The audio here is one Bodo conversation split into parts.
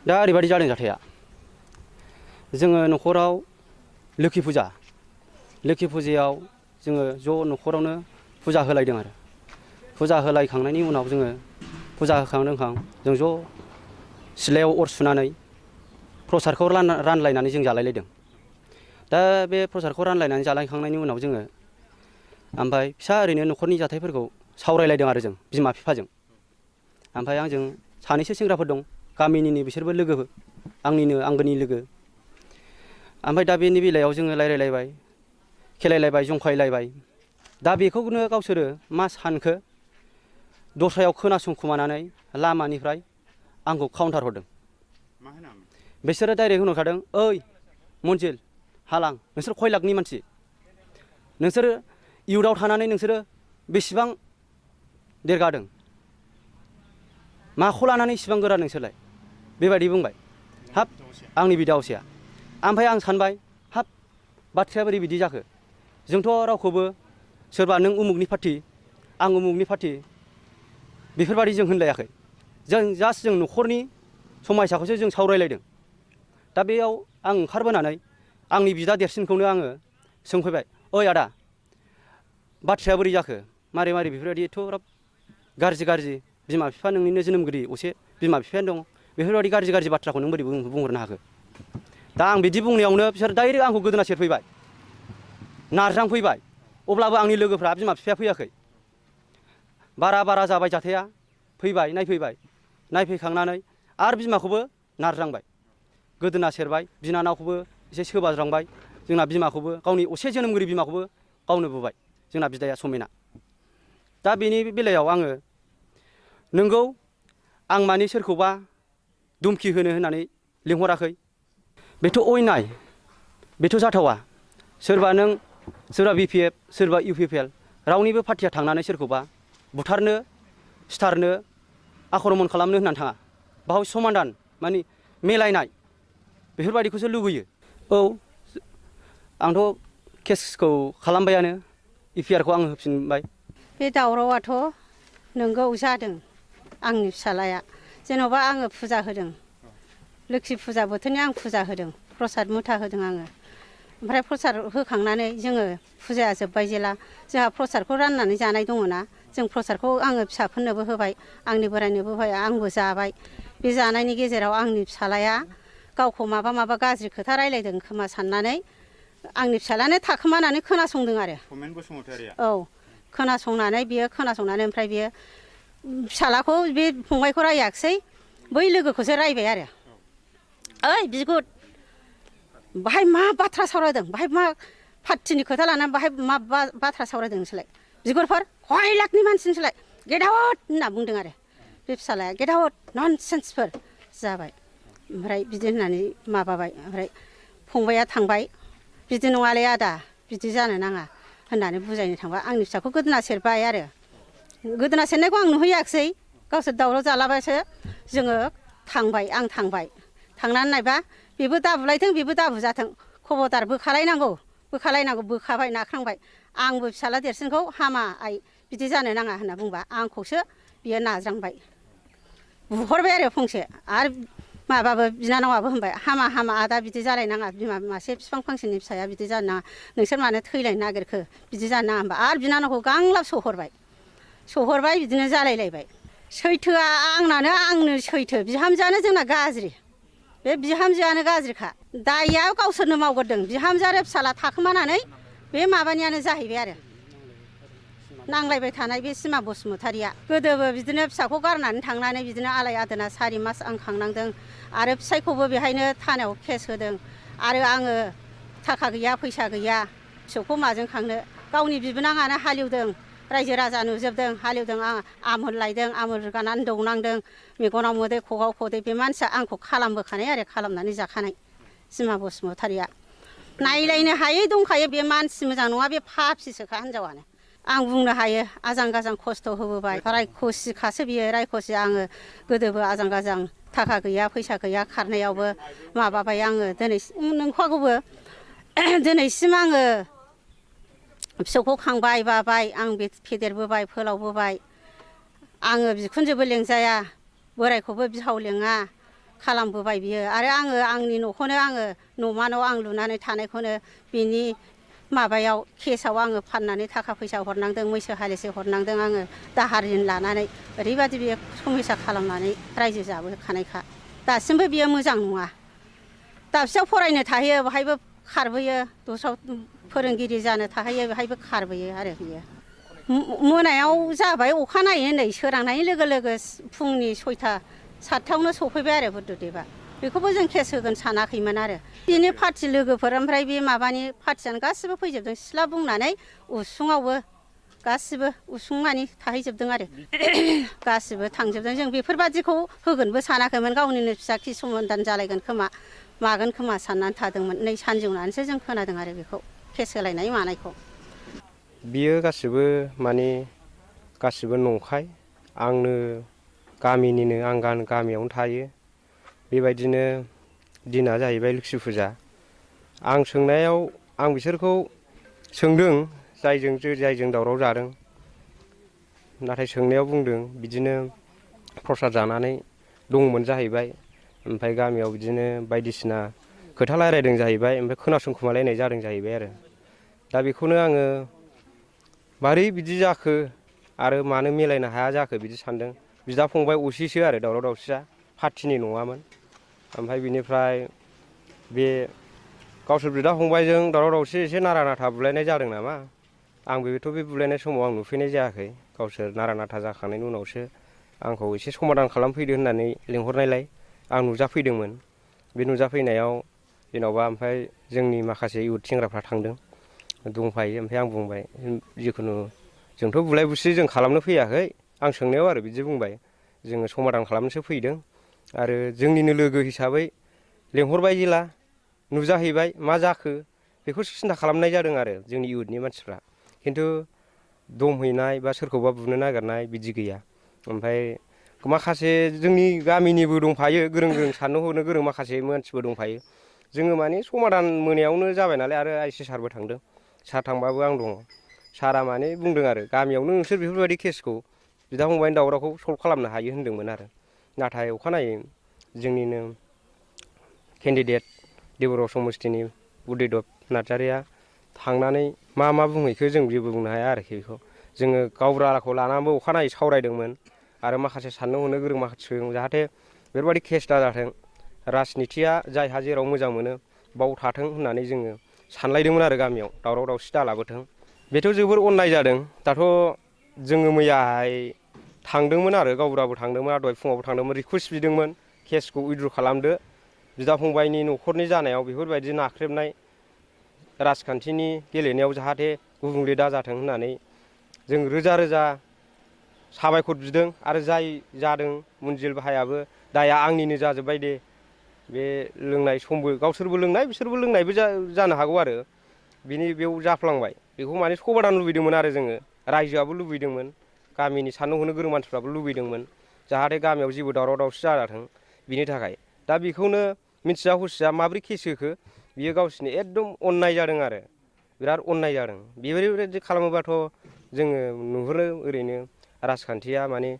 दा ओरैबायदि जादों जाथाया जोङो न'खराव लोखि फुजायाव जोङो ज' न'खरावनो फुजा होलायदों आरो फुजा होलायखांनायनि उनाव जोङो फुजा होखां लोंखां जों ज' सिलायाव अर सुनानै प्रसादखौ रानलायनानै जों जालायलायदों। दा बे प्रसादखौ रानलायनानै जालायखांनायनि उनाव जोङो ओमफ्राय फिसा ओरैनो न'खरनि जाथायफोरखौ सावरायलायदों आरो जों बिमा बिफाजों। ओमफ्राय आंजों सानैसो सेंग्राफोर दं गामिनिनो बिसोरबो लोगो आंनिनो आंगोनि लोगो। ओमफ्राय दा बेनि बेलायाव जोङो रायलायलायबाय खेलायलायबाय जंखायलायबाय। दा बेखौनो गावसोरो मा सानखो दस्रायाव खोनासंखुमानानै लामानिफ्राय आंखौ काउन्टार हरदों। मा होनामोन? बिसोरो डाइरेक्ट होनहरखादों ओइ मनजिल हालां नोंसोर खय लाखनि मानसि नोंसोरो इउथआव थानानै नोंसोरो बेसेबां देरगादों माखौ लानानै इसिबां गोरा नोंसोरलाय बेबायदि बुंबाय। हाब आंनि बिदा असेया ओमफ्राय आं सानबाय हाब बाथ्राया बोरै बिदि जाखो जोंथ' रावखौबो सोरबा नों उमुगनि पार्टि आं उमुगनि पार्टि बेफोरबायदि जों होनलायाखै। जों जास्ट जों न'खरनि समयसाखौसो जों सावरायलायदों। दा बेयाव आं ओंखारबोनानै आंनि बिदा देरसिनखौनो आङो सोंफैबाय ओइ आदा बाथ्राया बोरै जाखो मारै मारै बेफोरबायदि एथ'ग्राब गाज्रि बिमा बिफा नोंनिनो जोनोमगिरि असे बिमा बिफायानो दं बेफोरबायदि गाज्रि बाथ्राखौ नों बोरै बुंहरनो हाखो। दा आं बिदि बुंनायावनो बिसोर डाइरेक्ट आंखौ गोदोना सेरफैबाय नारज्रांफैबाय। अब्लाबो आंनि लोगोफ्रा बिमा बिफाया फैयाखै। बारा जाबाय जाथाया फैबाय नायफैखांनानै आरो बिमाखौबो नारज्रांबाय गोदोना सेरबाय बिनानावखौबो एसे सोबाज्रांबाय जोंना बिमाखौबो गावनि असे जोनोमगिरि बिमाखौबो गावनो बुबाय जोंना बिदाया समेना। दा बेनि बेलायाव आङो नोंगौ आं माने सोरखौबा दुमखि होनो होननानै लिंहराखै बेथ' अयनाय बेथ' जाथावा। सोरबा BPF सोरबा UPPL रावनिबो पार्टिया थांनानै सोरखौबा बुथारनो सिथारनो आक्रमन खालामनो होननानै थाङा। बाव समाधान माने मिलायनाय बेफोरबायदिखौसो लुबैयो। औ आंथ' केसखौ खालामबायानो EFIRखौ आङो होफिनबाय। बे दावरावाथ' नोंगौ जादों आंनि फिसालाया जेन'बा आङो फुजा होदों लोखि फुजा बोथोरनि आं फुजा होदों प्रसाद मुथा होदों आङो। ओमफ्राय प्रसाद होखांनानै जोङो फुजाया जोब्बाय जेला जोंहा प्रसादखौ राननानै जानाय दङ ना जों प्रसादखौ आङो फिसाफोरनोबो होबाय आंनि बोरायनोबो होबाय आंबो जाबाय। बे जानायनि गेजेराव आंनि फिसालाया गावखौ माबा गाज्रि खोथा रायलायदों खोमा साननानै आंनि फिसालायानो थाखोमानानै खोनासंदों आरो। समेन बसुमतारिया औ खोनासंनानै ओमफ्राय बियो फिसालाखौ बे फंबायखौ रायाखिसै बै लोगोखौसो रायबाय आरो। ओइ बिगुद बाहाय मा बाथ्रा सावरायदों बाहाय मा पार्टिनि खोथा लानानै बाहाय मा बाथ्रा सावरायदों नोंसोरलाय बिगुरफोर खय लाखनि मानसि नोंसोरलाय गेट आउट होनना बुंदों आरो बे फिसालाया गेट आउट ननसेन्सफोर जाबाय। ओमफ्राय बिदि होननानै माबाबाय ओमफ्राय फंबाया थांबाय बिदि नङालै आदा बिदि जानो नाङा होननानै बुजायनो थांबा आंनि फिसाखौ गोदोना सेरबाय आरो। गोदोना सेरनायखौ आं नुहैयाखिसै गावसोर दावराव जालाबासो जोङो आं थांबाय थांनानै नायबा बेबो दाबुलायथों बेबो दाबुजाथों खबरदार बोखालायनांगौ बोखाबाय नाख्रांबाय। आंबो फिसाला देरसिनखौ हामा आइ बिदि जानो नाङा होनना बुंबा आंखौसो बियो नाज्रांबाय बुहरबाय आरो फंसे आरो माबाबो बिनानावाबो होनबाय हामा आदा बिदि जालायनाङा बिमा मासे बिफां फांसेनि फिसाया बिदि जानो नाङा नोंसोर मानो थैलायनो नागिरखो बिदि जानो नाङा होनबा आरो बिनानावखौ गांलाब सहरबाय बिदिनो जालायलायबाय। सैथोआ आंनो सैथो बिहामजोआनो जोंना गाज्रि बे बिहामजोआनो गाज्रिखा दायया गावसोरनो मावग्रोदों बिहामजो आरो फिसाला थाखोमानानै बे माबानियानो जाहैबाय आरो नांलायबाय थानाय बे सिमा बसुमतारिया गोदोबो बिदिनो फिसाखौ गारनानै थांनानै बिदिनो आलाय आदाना 4 मास आं खांनांदों आरो फिसायखौबो बेहायनो थानायाव केस होदों आरो आङो थाखा गैया फैसा गैया फिसौखौ माजों खांनो गावनि बिबोनाङानो हालेवदों रायजो राजा नुजोबदों हालेवदों आं आमोल लायदों आमोल रोगानानै दौनांदों मेगनाव मोदै खगाव खदै बे मानसिया आंखौ खालामबोखानाय आरो खालामनानै जाखानाय सिमा बसुमतारिया नायलायनो हायै दंखायो बे मानसि मोजां नङा बे फाफिसोखा हिनजावानो। आं बुंनो हायो आजां गाजां खस्थ' होबोबाय रायखसिखासो बियो रायखसि आङो गोदोबो आजां गाजां थाखा गैया फैसा गैया खारनायावबो माबाबाय आङो नंखागौबो दिनैसिम आङो फिसौखौ खांबाय बाबाय आं फेदेरबोबाय फोलावबोबाय आङो बिखुनजोबो लेंजाया बोरायखौबो बिहाव लेङा खालामबोबाय बियो आरो आंनि न'खौनो न'मा न' आं लुनानै थानायखौनो बिनि माबायाव केसाव आङो फाननानै थाखा फैसा हरनांदों मैसो हालिसे हरनांदों आङो दाहार रिन लानानै ओरैबादि बियो समयसा खालामनानै रायजो जाबोखानायखा दासिमबो बियो मोजां नङा दाबसेयाव फरायनो थाहैयो बेहायबो खारबोयो दस्रायाव फोरोंगिरि जानो थाहैयो बेहायबो खारबोयो आरो बियो मोनायाव जाबाय अखानायै नै सोरांनाय लोगो लोगो फुंनि 6टा 7टायावनो सफैबाय आरो बुद्धदेबा बेखौबो जों केस होगोन सानाखैमोन आरो बिनि पार्टि लोगोफोर ओमफ्राय बे माबानि पार्टियानो गासिबो फैजोबदों सिथ्ला बुंनानै उसुङावबो गासिबो उसुं मानि थाहैजोबदों आरो गासिबो थांजोबदों जों बेफोरबादिखौ होगोनबो सानाखैमोन गावनिनो फिसा खि सन्दान जालायगोन खोमा मागोन खोमा साननानै थादोंमोन नै सानजौनानैसो जों खोनादों आरो बेखौ केस होलायनाय मानायखौ बियो गासिबो माने गासिबो नंखाय आंनो गामिनिनो आं गामियावनो थायो बेबायदिनो दिना जाहैबाय लोखि फुजा आं सोंनायाव आं बिसोरखौ सोंदों जायजों दावराव जादों नाथाय सोंनायाव बुंदों बिदिनो प्रसाद जानानै दंमोन जाहैबाय ओमफ्राय गामियाव बिदिनो बायदिसिना खोथा रायलायदों जाहैबाय ओमफ्राय खोनासंखुमालायनाय जादों जाहैबाय आरो दा बेखौनो आङो मारै बिदि जाखो आरो मानो मिलायनो हाया जाखो बिदि सानदों बिदा फंबाय असेसो आरो दावराव दावसिया पार्टिनि नङामोन ओमफ्राय बिनिफ्राय बे गावसोर बिदा फंबायजों दावराव दावसि एसे नारा नाथा बुलायनाय जादों नामा आं बेथ' बे बुलायनाय समाव आं नुफैनाय जायाखै गावसोर नारा नाथा जाखांनायनि उनावसो आंखौ एसे समादान खालामफैदो होननानै लिंहरनायलाय आं नुजाफैदोंमोन बे नुजाफैनायाव जेन'बा ओमफ्राय जोंनि माखासे इउथ सेंग्राफ्रा थांदों दंफायो ओमफ्राय आं बुंबाय जिखुनु जोंथ' बुलाय बुसि जों खालामनो फैयाखै आं सोंनायाव आरो बिदि बुंबाय जोङो समादान खालामनोसो फैदों आरो जोंनिनो लोगो हिसाबै लेंहरबाय जेला नुजाहैबाय मा जाखो बेखौ सिन्था खालामनाय जादों आरो जोंनि इउथनि मानसिफ्रा खिन्थु दमहैनाय बा सोरखौबा बुनो नागिरनाय बिदि गैया ओमफ्राय माखासे जोंनि गामिनिबो दंफायो गोरों साननो हनो गोरों माखासे मानसिबो दंफायो जोङो माने समादान मोनायावनो जाबाय नालाय आरो आइ सि सारबो थांदों सार थांबाबो आं दङ सारा माने बुंदों आरो गामियावनो नोंसोर बेफोरबायदि केसखौ बिदा फंबायनि दावरावखौ सल्भ खालामनो हायो होनदोंमोन आरो नाथाय अखानायै जोंनिनो केन्डिडेट देबोरगाव समस्तिनि उदैदब नार्जारिया थांनानै मा बुंहैखो जों जेबो बुंनो हाया आरोखि बेखौ जोङो गावबुराखौ लानानैबो अखानायै सावरायदोंमोन आरो माखासे साननो हनो गोरों माखासे जाहाथे बेफोरबायदि केस दाजाथों राजनितिया जायहा जेराव मोजां मोनो बाव थाथों होननानै जोङो सानलायदोंमोन आरो गामियाव दावराव दावसि दालाबोथों बेथ' जोबोर अननाय जादों दाथ' जोङो मैयाहाय थांदोंमोन आरो गावबुराबो थांदोंमोन आरो दहाय फुङावबो थांदोंमोन रिकुवेस्ट बिदोंमोन केसखौ उइद्र' खालामदो बिदा फंबायनि न'खरनि जानायाव बेफोरबायदि नाख्रेबनाय राजखान्थिनि गेलेनायाव जाहाथे गुबुंले दाजाथों होननानै जों रोजा रोजा साबायखर बिदों आरो जाय जादों मुनजिल भाइयाबो दाया आंनिनो जाजोब्बाय दे बे लोंनाय समबो गावसोरबो लोंनाय बिसोरबो लोंनायबो जानो हागौ आरो बिनि बेयाव जाफ्लांबाय बेखौ माने समादान लुबैदोंमोन आरो जोङो रायजोआबो लुबैदोंमोन गामिनि साननो हनो गोरों मानसिफ्राबो लुबैदोंमोन जाहाथे गामियाव जेबो दावराव दावसि जाथों बिनि थाखाय दा बेखौनो मिथिया हसिया माब्रै केस होखो बियो गावसिनि एकदम अननाय जादों आरो बिराद अननाय जादों बेबायदि खालामोबाथ' जोङो नुहुरो ओरैनो राजखान्थिया माने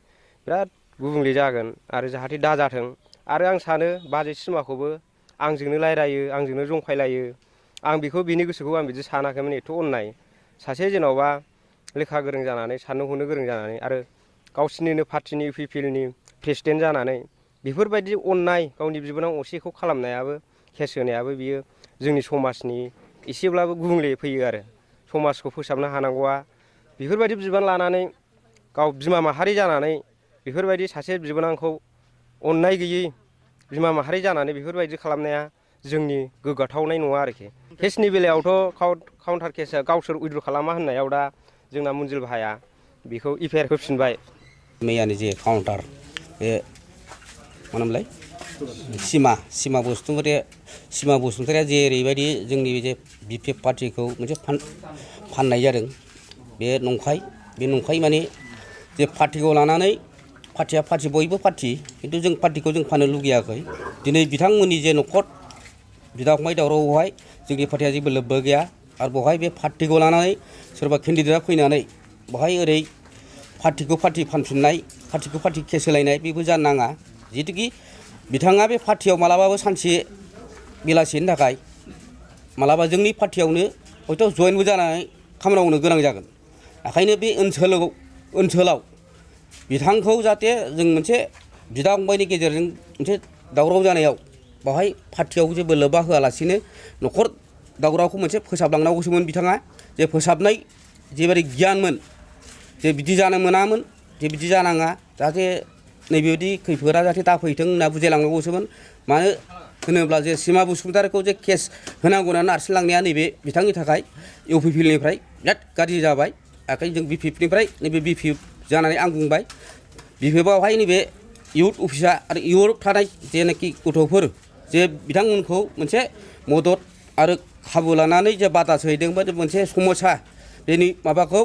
बिराद गुबुंले जागोन आरो जाहाथे दाजाथों आरो आं सानो बाजै सिमाखौबो आंजोंनो रायलायो आंजोंनो जंखायलायो आं बेखौ बिनि गोसोखौ आं बिदि सानाखैमोन एथ' अननाय सासे जेन'बा लेखा गोरों जानानै साननो हनो गोरों जानानै आरो गावसिनिनो पार्टिनि इउपिपिएलनि प्रेसिडेन्ट जानानै बेफोरबायदि अननाय गावनि बिबोनां असेखौ खालामनायाबो केस होनायाबो बियो जोंनि समाजनि एसेब्लाबो गुबुंले फैयो आरो समाजखौ फोसाबनो हानांगौआ बेफोरबायदि बिबान लानानै गाव बिमा माहारि जानानै बेफोरबायदि सासे बिबोनांखौ अननाय गैयै बिमा माहारि जानानै बेफोरबायदि खालामनाया जोंनि गोग्गाथावनाय नङा आरोखि केसनि बेलायावथ' काउन्टार केसआ गावसोर उइद्र' खालामा होननायाव दा जोंना मुनजिल भाइया बेखौ इफआइआर होफिनबाय मैयानि जे काउन्टार बे मा होनोमोनलाय सिमा बसुमतारिया जेरैबायदि जोंनि बे बिपिएफ पार्टिखौ मोनसे फाननाय जादों बे नंखाय माने जे पार्टिखौ लानानै पार्टिया पार्टि बयबो पार्टि खिन्थु जों पार्टिखौ जों फाननो लुगैयाखै दिनै बिथांमोननि जे न'खर बिदा फंबाय दावरावआवहाय जोंनि पार्टिया जेबो लोब्बा गैया आरो बेवहाय बे पार्टिखौ लानानै सोरबा केन्डिडेटआ फैनानै बेवहाय ओरै पार्टिखौ पार्टि फानफिननाय पार्टिखौ पार्टि केस होलायनाय बेबो जानो नाङा जिहेतुकि बिथाङा बे पार्टियाव मालाबाबो सानसे बेलासिनि थाखाय मालाबा जोंनि पार्टियावनो हयथ' जयेनबो जानानै खामानि मावनो गोनां जागोन। ओंखायनो बे ओनसोलाव बिथांखौ जाहाथे जों मोनसे बिदा फंबायनि गेजेरजों मोनसे दावराव जानायाव बावहाय पार्टियाव जेबो लोब्बा होआलासिनो न'खर दावरावखौ मोनसे फोसाबलांनांगौसोमोन बिथाङा जे फोसाबनाय जेबायदि गियानमोन जे बिदि जानो मोनामोन जे बिदि जानाङा जाहाथे नैबेबायदि खैफोदा जाहाथे दाफैथों होनना बुजायलांनांगौसोमोन। मानो होनोब्ला जे सिमा बसुमतारिखौ जे केस होनांगौ होननानै नारसिनलांनाया नैबे बिथांनि थाखाय इउपिपिएलनिफ्राय बिराद गाज्रि जाबाय। ओंखायनो जों बिपिएफनिफ्राय नैबे बिपिएफ जानानै आं बुंबाय बिपिएफआवहाय नैबे इउथ अफिसा आरो इउथआव थानाय जेनाखि गथ'फोर जे बिथांमोनखौ मोनसे मदद आरो खाबु लानानै जे बादा सोहैदोंमोन मोनसे समस्या बेनि माबाखौ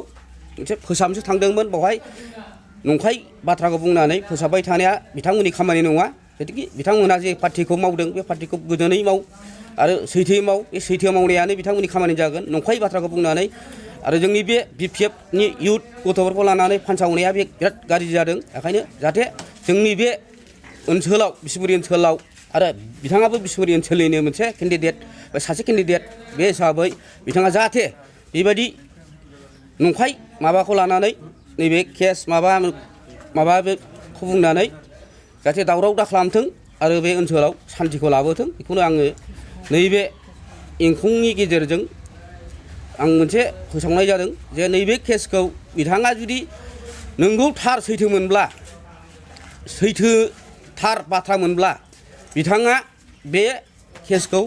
मोनसे फोसाबनोसो थांदोंमोन। बावहाय नंखाय बाथ्राखौ बुंनानै फोसाबबाय थानाया बिथांमोननि खामानि नङा। जेथुखि बिथांमोनहा जे पार्टिखौ मावदों बे पार्टिखौ गोजोनै माव आरो सैथोयै माव। बे सैथो मावनायानो बिथांमोननि खामानि जागोन। नंखाय बाथ्राखौ बुंनानै आरो जोंनि बे बिपिएफनि इउथ गथ'फोरखौ लानानै फानसावनाया बे बिराद गाज्रि जादों। ओंखायनो जाहाथे जोंनि बे ओनसोलाव बिसमुरि ओनसोलाव आरो बिथाङाबो बिसमुरि ओनसोलनिनो मोनसे केन्डिडेट बा सासे केन्डिडेट बे हिसाबै बिथाङा जाहाथे बेबायदि नंखाय माबाखौ लानानै नैबे केस माबाखौ बुंनानै जाहाथे दावराव दा खालामथों आरो बे ओनसोलाव सान्तिखौ लाबोथों बेखौनो आङो नैबे इंखंनि गेजेरजों आं मोनसे फोसावनाय जादों जे नैबे केसखौ बिथाङा जुदि नंगौ थार सैथोमोनब्ला सैथो थार बाथ्रामोनब्ला बिथाङा बे केसखौ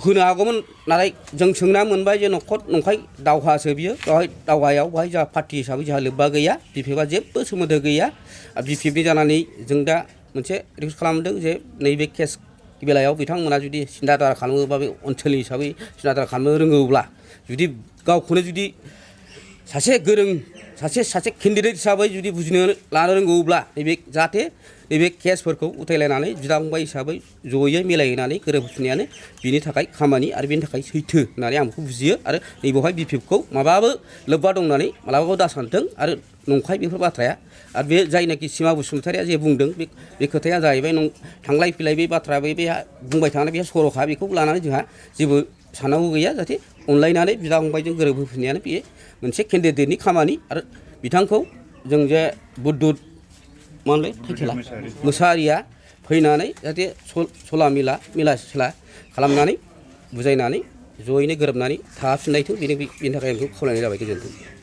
होनो हागौमोन। नाथाय जों सोंना मोनबाय जे नंखाय दावहासो बियो दावहायाव बेहाय जोंहा पार्टि हिसाबै जोंहा लोब्बा गैया बिपिएफआ जेबो सोमोन्दो गैया। आरो बिपिएफनि जानानै जों दा मोनसे रिकुवेस्ट खालामदों जे नैबे केस बेलायाव बिथांमोना जुदि सिन्था धारा खालामोबा बे ओनसोलनि हिसाबै सिन्था धारा खालामनो रोङोब्ला जुदि गावखौनो जुदि सासे गोरों सासे केन्डिडेट हिसाबै जुदि बुजिनो लानो रोंगौब्ला नैबे जाहाथे नैबे केसफोरखौ उथायलायनानै बिदा फंबाय हिसाबै जयै मिलायहोनानै गोरोबहोफिननायानो बिनि थाखाय खामानि आरो बेनि थाखाय सैथो होननानै आं बेखौ बुजियो। आरो नैबेवहाय बिपिएफखौ माबाबो लोब्बा दं होननानै मालाबाबो दा सानथों आरो नंखाय बेफोर बाथ्राया। आरो बे जायनाखि सिमा बसुमतारिया जे बुंदों बे खोथाया जाहैबाय थांलाय फैलाय बे बाथ्रा बे बुंबाय थानाय बे सर'खा बेखौ लानानै जोंहा जेबो साननांगौ गैया। जाहाथे अनलायनानै बिदा फंबायजों गोरोबहोफिननायानो बे मोनसे केन्डिडेटनि खामानि। आरो बिथांखौ जों जे बुद्धुत मामोनलाय टाइटेला मोसाहारिया फैनानै जाहाथे सला मिला सिला खालामनानै बुजायनानै जयैनो गोरोबनानै थाफिननायथों बेनि थाखाय आं बेखौ खावलायनाय जाबाय। गोजोन्थों।